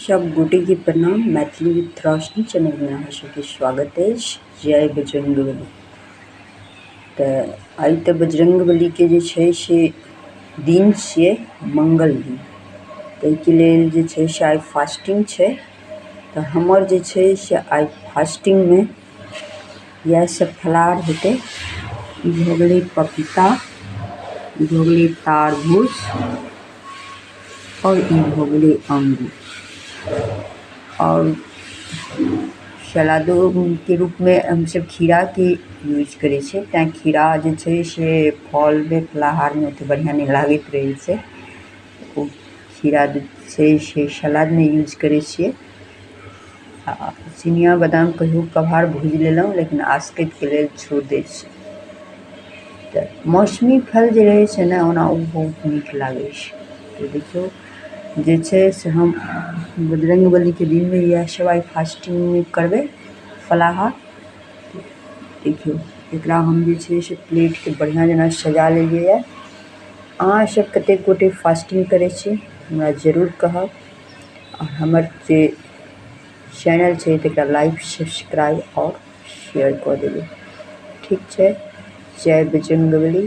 सब गोटेके प्रणाम। मैथिली विथ रोशनी चैनलमे अहाँ सबके स्वागत अछि। जय बजरंगबली। तऽ आइ तऽ बजरंगबलीके जे छै से दिन छियै, मंगल दिन। ताहिके लेल जे छै से आइ फास्टिंग छै। तऽ हमर जे छै से आइ फास्टिंगमे इएह सब फलाहार हेतै। ई भऽ गेलै पपीता, ई भऽ गेलै तारबूज आओर ई भऽ गेलै अंगूर। आओर सलादोके रूपमे हमसब खीराके यूज करै छियै, तैँ खीरा जे छै से फलमे फलाहारमे ओते बढ़िआँ नहि लागैत रहै छै। ओ खीरा जे छै से सलादमे यूज करै छियै। आ चिनिया बादाम कहियो कभार भूजि लेलहुँ, लेकिन आसकतिके लेल छोड़ि दै छियै। तऽ मौसमी फल जे रहै छै ने, ओना ओ बहुत नीक लागै छै। तऽ देखियौ जे छै से हम बजरंगबलीके दिनमे इएह सब आइ फास्टिंग करबै फलाहार। देखियौ एकरा हम जे छै से प्लेटके बढ़िआँ जेना सजा लेलियैए। अहाँ सब कतेक गोटे फास्टिंग करै छी, हमरा जरूर कहब। आ हमर जे चैनल छै तकरा लाइक, सब्सक्राइब आओर शेयर कऽ देबै। ठीक छै, जय बजरंगबली।